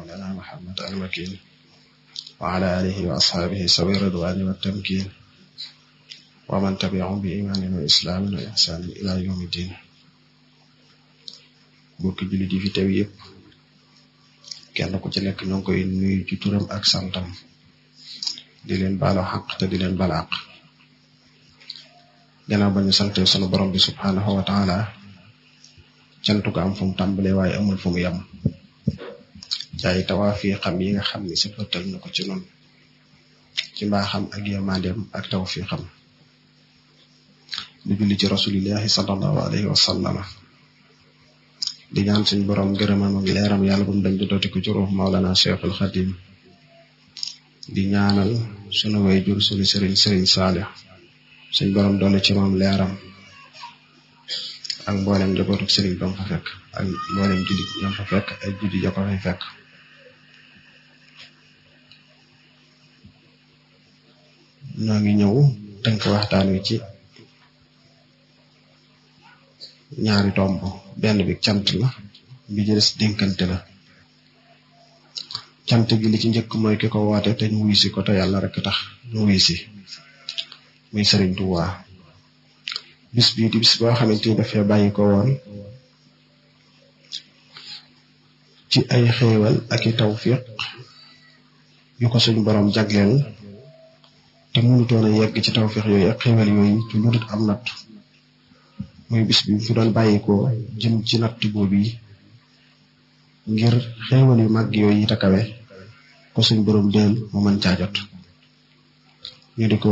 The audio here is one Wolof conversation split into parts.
مولانا محمد المكين وعلى آله وأصحابه سوي الرضوان والتمكين ومن تبعهم بإيمان وإسلام وإحسان إلى يوم الدين. bokk jullit yi fi teew yépp kenn ku ci nekk ñoo ngi koy nuyu ci turam ak santam di leen baalu xaq te di leen balaq gannaaw ba ñu sante sunu borom bi subhanahu wa taala cantu ko am fu mu tàmbalee waaye amul fu mu yem jaay tawaafiqam yi nga xam ni sifatal na ko ci noonu ci mbaaxam ak yërmandeem ak tawfiqam di julli ci rasulillahi sallallahu alayhi wa sallam di ñaan suñu borom gërëmam ak leeram yàlla bu mu dañ di dooti ko ci ruux Mawlana Cheikhul Khadim di ñaanal sunu waajur sunu sëriñ Saalih suñu borom doole ci moom leeram ak mboolem njabootu sëriñ ba mu fa fekk ak mboolem jullit ñam fa fekk ak jullit ya ko fay fekk. ñoo ngi ñëw tënk waxtaan wi ci ñaari tomb benn bi cant la bi ci des dénkante la. cant gi li ci njëkk mooy ki ko woote te ñu wuy si ko te yàlla rek tax ñu wuy si muy Sëriñ Tuubaa bis bii di bis boo xamante ni dafay bàyyi ko woon ci ay xéewal ak i tawfiq yu ko suñu borom jagleel te mënutoon a yegg ci tawfiq yooyu ak xéewal yooyu ci lu dul am natt muy bis bi fi doon bàyyi ko jëm ci natt boobu yi ngir xéewal yu mag yooyu yi takawe ko suñu borom del mu mën caa jot ñu di ko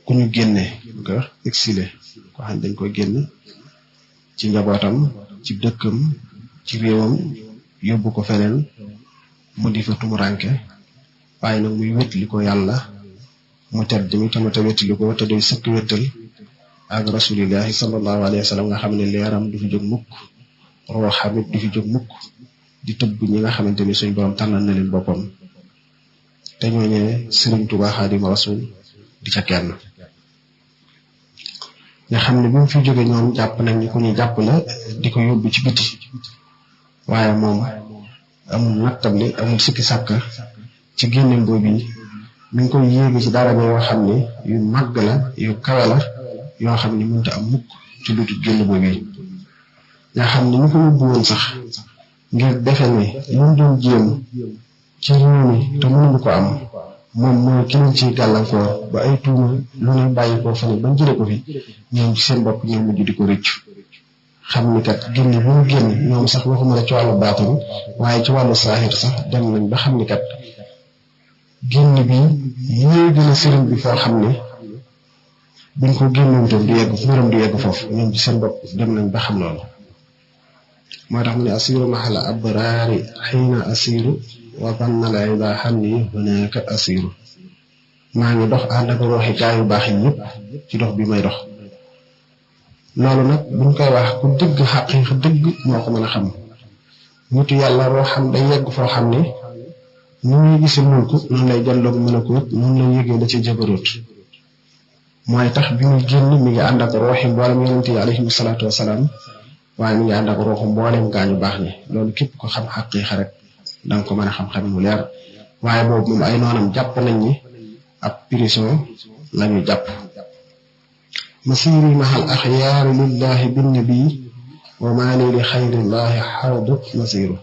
ku ñu génne nga exilé ko xam dañ koy génn ci njabootam ci dëkkam ci réewam yóbbu ko feneen mu di fa tumuranke waaye nag muy wétli ko yàlla mu tedd mi tamit wétli ko te doy sëkk wéttal ak rasulillahi sallallahu alayhi wa sallam nga xam ne leeram du fi jóg mukk rooxamit du fi jóg mukk di tëbb ñi nga xamante ni suñ borom tànnal na leen boppam te ñooñee Sëriñ Tuubaa Xaadimu Rasuul di ca kenn nga xam ne bi mu fi jóge ñoom jàpp nañ ni ku ñu jàpp la di ko yóbbu ci biti waaye moom amul nattable amul sikki sàkk ci génneem boobu yi mi ngi koy yéegi ci dara yoo xam ne yu màgg la yu kawe la yoo xam ne mënta am mukk ci lu dul génn boobu yi nga xam ne ñu ko yóbbu woon sax ngir defe ne li mu doon jéem ci réew mi te mënuñu ko am moom mooy ki leen ciy gàllankoor ba ay tuuma lu ne bàyyi ko fa ne bañ jëlee ko fi ñoom ci seen bopp ñoom mujj di ko rëccu xam ni kat génn bu mu génn ñoom sax waxuma la ci wàllu baatin waaye ci wàllu saahir sax dem nañ ba xam ni kat génn bi yéegi na sëriñ bi foo xam ne buñ ko génnoon tam du yegg mbiram du yegg foofu ñoom ci seen bopp dem nañ ba xam loolu moo tax mu ne asiru maxala abraari xiina asiru wa banna la ida xam ni hunaka asiru maa ngi dox ànd ak rooxi gaa yu baax yi yëpp ci dox bi may dox loolu nag buñ koy wax ku dëgg xaqiiq dëgg moo ko mën a xam nitu yàlla roo xam day yegg foo xam ne ni muy gise mulku noonu lay jàlloog malakoot noonu lay yëgee la ci jabaroot mooy tax bi muy génn mi ngi ànd ak rooxi mboolem yonent yi alayhim salaatu wasalaam waaye mi ngi ànd ak rooxu mboolem gaañu baax ni loolu képp ko xam xaqiiqa rek danga ko mën a xam-xam mu leer waaye boobu moom ay noonam jàpp nañ ni ab prison lañu jàpp masiri mahal axyaari lillahi binnabi wa maali li xayrillahi xawdu masiru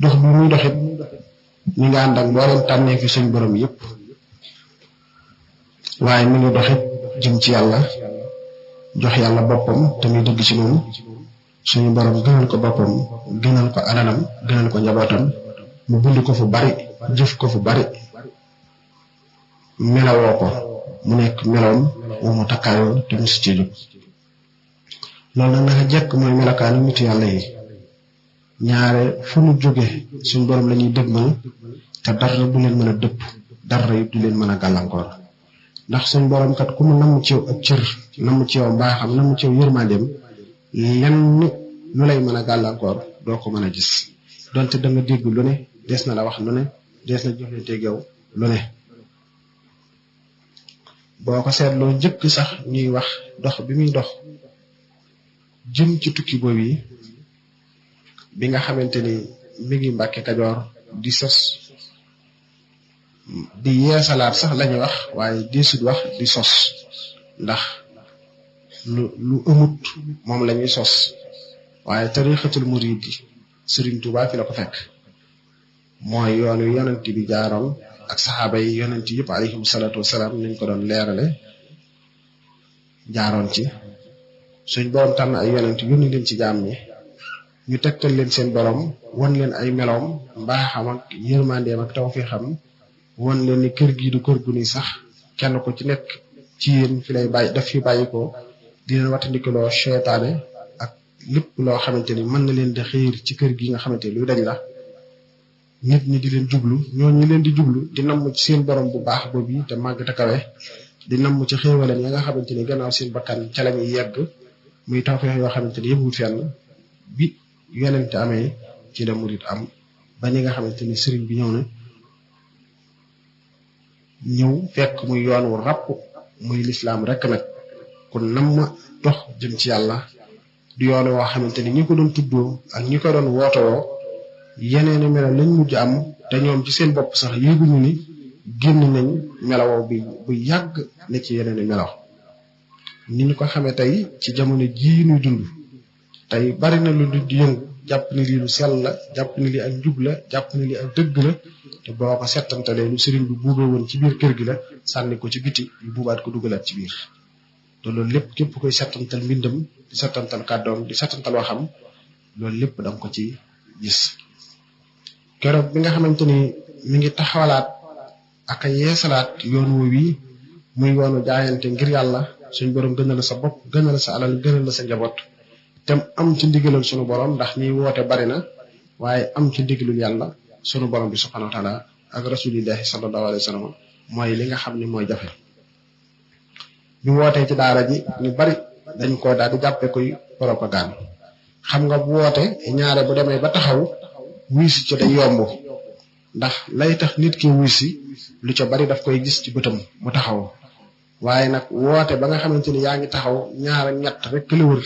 dox bi muy doxit mi ngi ànd ak mboolem tànnee fi suñ borom yépp waaye mi ngi doxit jëm ci yàlla jox yàlla boppam te muy dëgg ci moom suñu borom gënal ko boppam gënal ko alalam gënal ko njabootam mu bind ko fu bari jëf ko fu bari melawoo ko mu nekk meloom wu mu takkaayoo te mu si ci jóg loolu nag naka jekk mooy melokaanu nit yàlla yi ñaare fu ñu jóge suñu borom la ñuy dëgmal te dara du leen mën a dëpp dara it du leen mën a gàllankoor ndax suñu borom kat ku mu namm ci yow ak cër namm ci yow mbaaxam namm ci yow yërmandeem lenn lu lay mën a gàllankoor doo ko mën a gis donte da nga dégg lu ne des na la wax lu ne des na joxlanteeg yow lu ne boo ko seetloo jëkk sax ñuy wax dox bi muy dox jëm ci tukki boobu yi bi nga xamante ni mi ngi Mbàkke Kajoor di sos di yeesalaat sax lañuy wax waaye deesut wax di sos ndax lu amut moom lañuy sos waaye tarixatul murid yi Sëriñ Tuubaa fi la ko fekk mooy yoonu yonent bi jaaroon ak saxaaba yi yonent yëpp alayhim salaatu wasalaam nañ ko doon leerale jaaroon ci suñ borom tànn ay yonent yónni leen ci jaam ñi ñu tegtal leen seen borom won leen ay meloom mbaaxam ak yërmandeem ak tawfiixam won leen ni kër gii du kër gu ni sax kenn ko ci nekk ci yéen fi lay bàyyi daf fi bàyyi ko di leen wattandikuloo seytaane ak lépp loo xamante ni mën na leen di xiir ci kër gi nga xamante ni luy dañ la nit ñi di leen jublu ñooñu leen di jublu di namm ci seen borom bu baax boobu te màgg te kawe di namm ci xéewalam ya nga xamante ni gannaaw seen bakkan ca la ñuy yegg muy tawfeex yoo xamante ni yëpp fenn bi yonente amee ci la murit am ba ñi nga xamante ni sëriñ bi ñëw fekk muy yoon wu ràpp muy lislaam rek nag kon nam ma dox jëm ci yàlla du yoon woo xamante ni ñi ko doon tuddoo ak ñi ko doon wootowoo yeneeni melo lañ mujj am te ñoom ci seen bopp sax yéeguñu ni génn nañ melawoo bi bu yàgg ne ci yeneeni melaw ni ñu ko xamee tey ci jamono jii ñuy dund tey bari na lu di yëngu jàpp ni lii lu sell la jàpp ni lii ak njub la jàpp ni lii ak dëgg la te boo ko settantalee lu sëriñ bi buubee woon ci biir kër gi la sànni ko ci biti yu buubaat ko dugalaat ci biir te loolu lépp képp koy settantal mbindam di settantal kàddoom di settantal waxam loolu lépp danga ko ci gis keroog bi nga xamante ni mi ngi taxawalaat ak a yeesalaat yoon woo wi muy yoonu jaayante ngir yàlla suñ borom gënal sa bopp gënal sa alal gënal la sa njaboot te am ci ndigalal sunu borom ndax ñiy woote bari na waaye am ci ndigalul yàlla sunu borom bi subhanahu wa taala ak rasulillahi sallallahu alayhi wa sallam mooy li nga xam ni mooy jafe ñu wootee ci daara ji ñu bari dañ koo daal di jàppe koy propagande xam nga bu woote ñaare bu demee ba taxaw wuy si ci day yomb ndax lay tax nit ki wuy si lu ca bari daf koy gis ci bëtam mu taxaw waaye nag woote ba nga xamante ni yaa ngi taxaw ñaar ak ñett rek la wër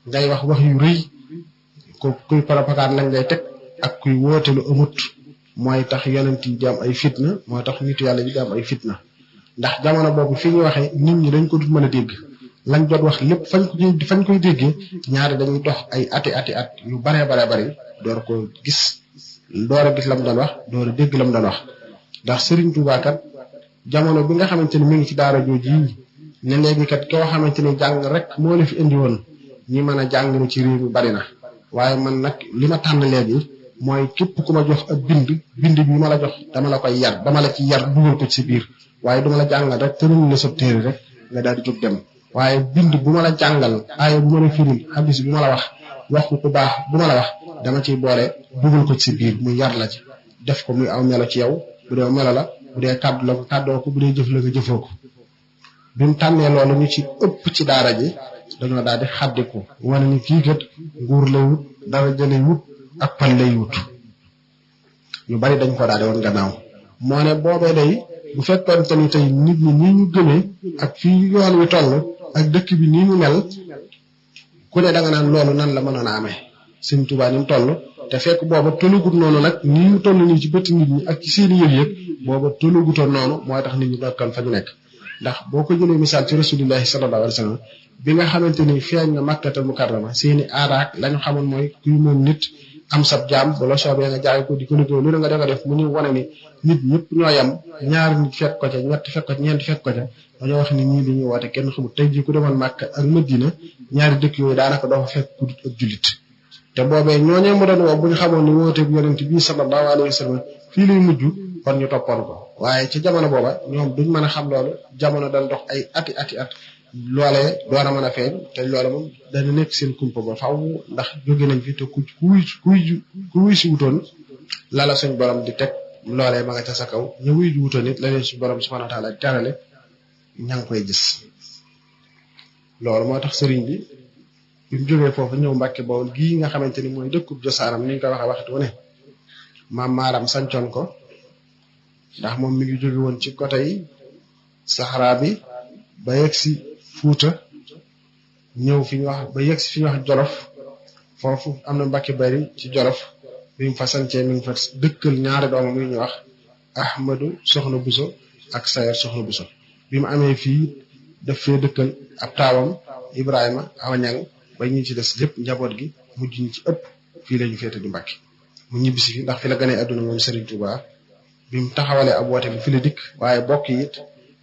ngay wax wax yu rëy ko kuy propagande lañ lay teg ak kuy woote lu amut mooy tax yonent yi di am ay fitna mooy tax nitu yàlla yi di am ay fitna ndax jamono boobu fi ñu waxee nit ñi dañ ko dut mën a dégg lañ jot wax lépp fañ koy déggee ñaari dañuy dox ay ati at yu baree bari door ko gis door a gis lam doon wax door a dégg lam doon wax ndax Serigne Touba kat jamono bi nga xamante ni mi ngi ci daara jooju yi ne léegi kat koo xamante ni jàng rek moo la fi indi woon ñi mën a jàng ci réew mi bari na waaye man nag li ma tànn léegi mooy képp ku ma jox ak bind bi ma la jox dama la koy yar dama la ci yar dugal ko ci biir waaye duma la jàngal rek tëral la sa téere rek nga daal di jóg dem waaye bind bu ma la jàngal aaya bu ma la firil hadis bu ma la wax ku baax bu ma la wax dama ciy boole dugal ko ci biir muy yar la ci def ko muy aw melo ci yow bu dee melo la bu dee kàddu la ko kàddoo ko bu dee jëf la ko jëfoo ko bi mu tànnee loolu ñu ci ëpp ci daara ji dañoo daal di xaddiku wane ni kii kat nguur lay wut daraja lay wut ak pal lay wut ñu bari dañ ko daal di woon gannaaw moo ne boobee day bu fekkoon te ni tey nit ñi nii ñu gëmee ak fii yoon wi toll ak dëkk bi nii mu mel ku ne da nga naan loolu nan la mënoon a amee Sëñ Tuubaa ni mu toll te fekk booba tollugut noonu nag nii mu toll nii ci bëtt nit ñi ak ci seeni yëg-yëg booba tollugutoon noonu mooy tax nit ñi dokkan fa ñu nekk ndax boo ko jëlee misaal ci rasulillahi sallallahu alayhi wa sallam bi nga xamante ni feeñ na Makkatal Mukarrama seeni aadaak lañu xamoon mooy kuy moom nit am sab jaam bu la soobee nga jaay ko di ko liggéey lu nga def mu ñu wane ni nit ñëpp ñoo yam ñaari nit fekk ko ca ñett fekk ko ca ñeent fekk ko ca dañoo wax ni ñii li ñuy woote kenn xamul tey jii ku demoon Màkka ak Madina ñaari dëkk yooyu daanaka doo fa fekk ku dut ak jullit te boobee ñooñee mu doon woo bu ñu xamoon ni woote bi yonent bi sallallahu alayhi wa sallam fii lay mujj kon ñu toppoon ko waaye ci jamono booba ñoom duñ mën a xam loolu jamono dañ dox ay ati at loolee doon a mën a feeñ te loolu moom dana nekk seen kumpa ba faw ndax jóge nañ fi te ku wuy si wutoon lala suñ borom di teg loolee ma nga ca sa kaw ñu wuy ji wutoon it la leen suñ borom subhanahu wa taala terale ña ngi koy gis loolu moo tax sëriñ bi mu jógee foofu ñëw Mbàkke Bawol gii nga xamante ni mooy dëkkub josaanam ni ñu ko waxee waxtu ne maam maaram sancoon ko ndax moom mi ngi jóge woon ci côté yi Saxara bi ba yegg si Fuuta ñëw fi ñu wax ba yegg si fi ñu wax Jolof foofu am na Mbàkke Bari ci Jolof bi mu fa sancee mi ngi fa dëkkal ñaari doomam yu ñuy wax Ahmadu Soxna Buso ak Sayar Soxna Buso bi mu amee fii daf fee dëkkal ab taawam Ibrahima Awañang ba ñu ci des yëpp njaboot gi mujj ñu ci ëpp fii la ñu féete di Mbàkke mu ñibbisi fi ndax fi la gënee adduna moom Serigne Touba bi mu taxawalee ab woote bi fi la dikk waaye bokk yi it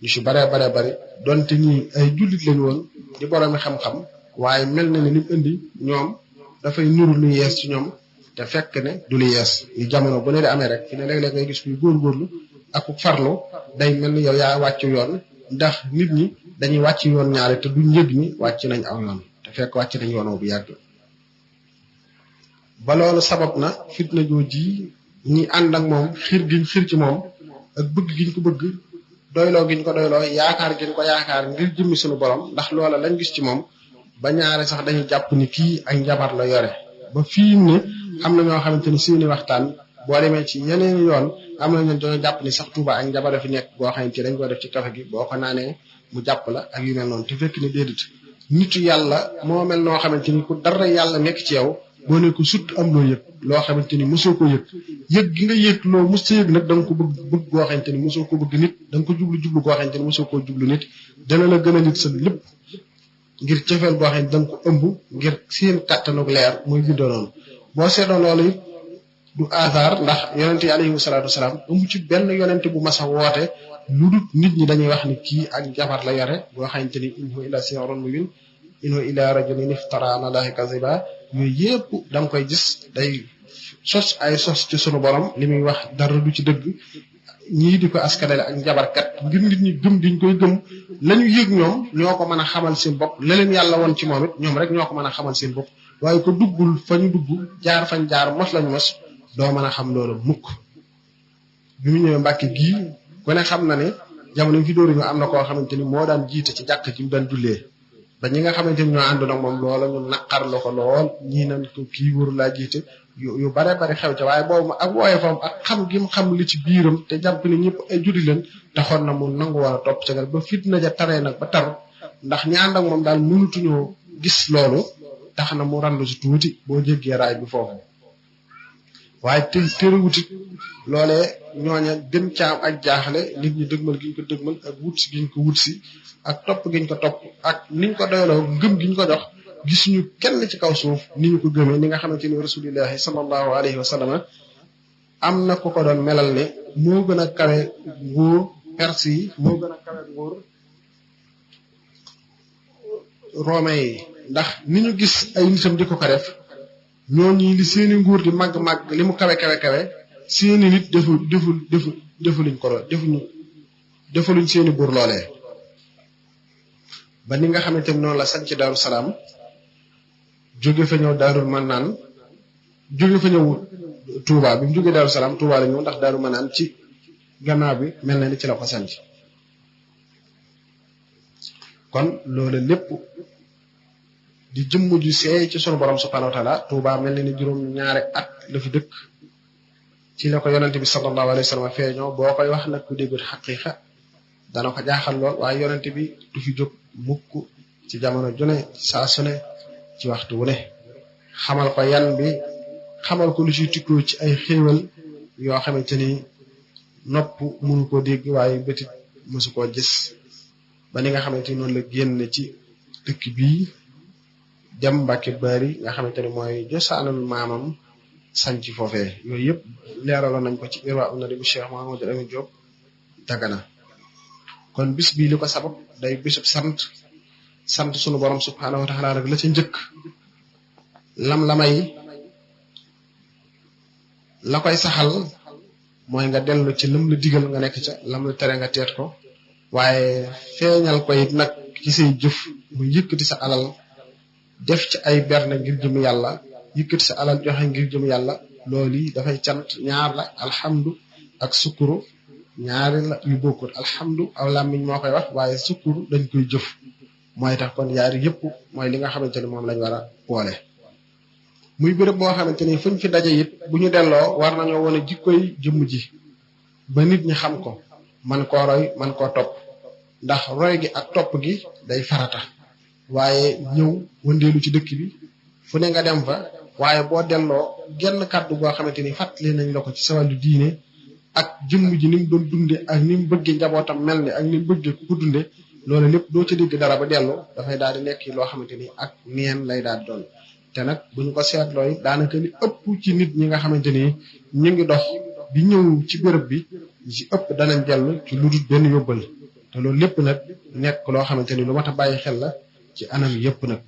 ñu si baree bari donte ñi ay jullit lañu woon di boroomi xam-xam waaye mel na ne li mu indi ñoom dafay nuru lu yees ci ñoom te fekk ne du lu yees yu jamono bu ne di amee rek fi ne léeg-léeg ngay gis kuy góorgóorlu ak farlu day mel ni yow yaa wàcc yoon ndax nit ñi dañuy wàcc yoon ñaare te duñ yëg ni wàcc nañ aw yoon te fekk wàcc nañ yoonoo bu yàgg ba loolu sabab na fitna jooji ñi ànd ak moom xiir giñ xiir ci moom ak bëgg giñ ko bëgg doyloo giñ ko doyloo yaakaar giñ ko yaakaar ngir jëmmi suñu borom ndax loola lañ gis ci moom ba ñaare sax dañuy jàpp ni kii ak njabar la yore ba fii ne am na ñoo xamante ni seeni waxtaan boo demee ci yeneen yoon am na ñoo dañoo jàpp ni sax Tuuba ak njabar fi nekk boo xamante dañ ko def ci kafe gi boo ko naanee mu jàpp la ak yu mel noonu te fekk ni déedéet nitu yàlla moo mel noo xamante ni ku dara yàlla nekk ci yow boo ne ko sut am loo yëg loo xamante ni mosoo ko yëg gi nga yëg loo mos sa yëg nag da nga ko bëgg goo xamante ni mosoo ko bëgg nit da nga ko jublu goo xamante ni mosoo koo jublu nit dana la gën a nit sa lépp ngir cofeel goo xam ne da nga ko ëmb ngir seen kàttanug leer muy bindoo noonu boo seetloo loolu it du hasard ndax yonente yi alayhi salaatu wasalaam amu ci benn yonente bu mas a woote lu dul nit ñi dañuy wax ni kii ak jabar la yore boo xamante ni in huwa illa sihrun mubin in huwa illa rajulun iftara ala allahi kaziba yooyu yëpp da nga koy gis day sos ay sos ci sunu borom li muy wax dara du ci dëgg ñii di ko askanale ak njabarkat ngir nit ñi gëm diñ koy gëm lañu yëg ñoom ñoo ko mën a xamal seen bopp la leen yàlla woon ci moom it ñoom rek ñoo ko mën a xamal seen bopp waaye ko duggul fa ñu dugg jaar fañ jaar mos lañu mos doo mën a xam loolu mukk bi mu ñëwee Mbàkke gii ku ne xam na ne jamono fi dóoru ñu am na koo xamante ni moo daan jiite ci jàkk ci mu daan jullee ba ñi nga xamante ni ñoo àndoon ak moom loola ñu naqar la ko lool ñii nan ko kii wóoru laa jiite yu bare bari xew ca waaye boobu ak wooye fam ak xam gi mu xam li ci biiram te jàpp ni ñëpp ay judi leen taxoon na mu nangu war a topp ca ba fitna ja taree nag ba tar ndax ñi ànd ak moom daal mënutuñoo gis loolu tax na mu randu si tuuti boo jéggee raay bi foofu waaye terewutit loolee ñooña gën caam ak jaaxle nit ñi dëgmal giñ ko dëgmal ak wut si giñ ko wut si ak topp giñ ko topp ak niñ ko doyloo ngëm giñ ko jox gisuñu kenn ci kaw suuf ni ñu ko gëmee ni nga xamante ni rasulillahi sallallahu alayhi wa sallam am na ku ko doon melal ne moo gën a kawe nguur perse yi moo gën a kawe nguur romain yi ndax ni ñu gis ay nitam di ko ko def ñooñu li seeni nguur di màgg-màgg li mu kawe seeni nit defuluñ ko defuluñ seeni buur loolee ba ni nga xamante ni noonu la sañ ci Daaru Salaam jóge fa ñëw Daarul Manaan jóge fa ñëw Touba bi mu jógee Daaru Salaam Touba la ñëw ndax Daaru Manaan ci gannaaw bi mel na ni ci la ko sanc kon loolu lépp di jëmm ju seey ci sunu borom subhanahu wa taala Touba mel na ni juróom-ñaari at la fi dëkk ci la ko yonente bi sallallahu alayhi wa sallam feeñoo boo koy wax nag ku déggul xaqiqa dana ko jaaxal lool waaye yonente bi du fi jóg mukk ci jamono june saa su ne ci waxtu wu ne xamal ko yan bi xamal ko lu ci tikkoo ci ay xéewal yoo xamante ni nopp mënu koo dégg waaye bëtit mësu koo gis ba ni nga xamante ni noonu la génn ci dëkk bii dem Mbàkke Bari nga xamante ni mooy josaanal maamam sañ ci foofee yooyu yëpp leeraloon nañ ko ci irwa una di bu Cheikh Mouhamadou Amine Diop Dagana kon bis bii li ko sabab day bisub sant sunu borom subhanahu wa taala rek la ca njëkk lam-lamay la koy saxal mooy nga dellu ci lam la digal nga nekk ca lam la tere nga teet ko waaye feeñal ko it nag ci say jëf mu yëkkati sa alal def ci ay berne ngir jëm yàlla yëkkati sa alal joxe ngir jëm yàlla loolu yi dafay cant ñaar la alhamdu ak sukkuru ñaari la yu bokkut alhamdu aw làmmiñ moo koy wax waaye sukkuru dañ koy jëf mooy tax kon yaari yëpp mooy li nga xamante ni moom lañ war a boole muy béréb boo xamante ni fuñ fi daje it bu ñu delloo war nañoo wane jikkoy jëmm ji ba nit ñi xam ko man koo roy man koo topp ndax roy gi ak topp gi day farata waaye ñëw wëndeelu ci dëkk bi fu ne nga dem fa waaye boo delloo genn kàddu goo xamante ni fàttali nañ la ko ci sa wàllu diine ak jëmm ji ni mu doon dunde ak ni mu bëggee njabootam mel ni ak ni mu bëggee ku ko dunde loolu lépp doo ci dégg dara ba dellu dafay daal di nekk loo xamante ni ak neen lay daal di doon te nag bu ñu ko seetlooy daanaka li ëpp ci nit ñi nga xamante ni ñu ngi dox di ñëw ci béréb bi ci ëpp danañ dellu ci lu dul benn yóbbal te loolu lépp nag nekk loo xamante ni lu mat a bàyyi xel la ci anam yëpp nag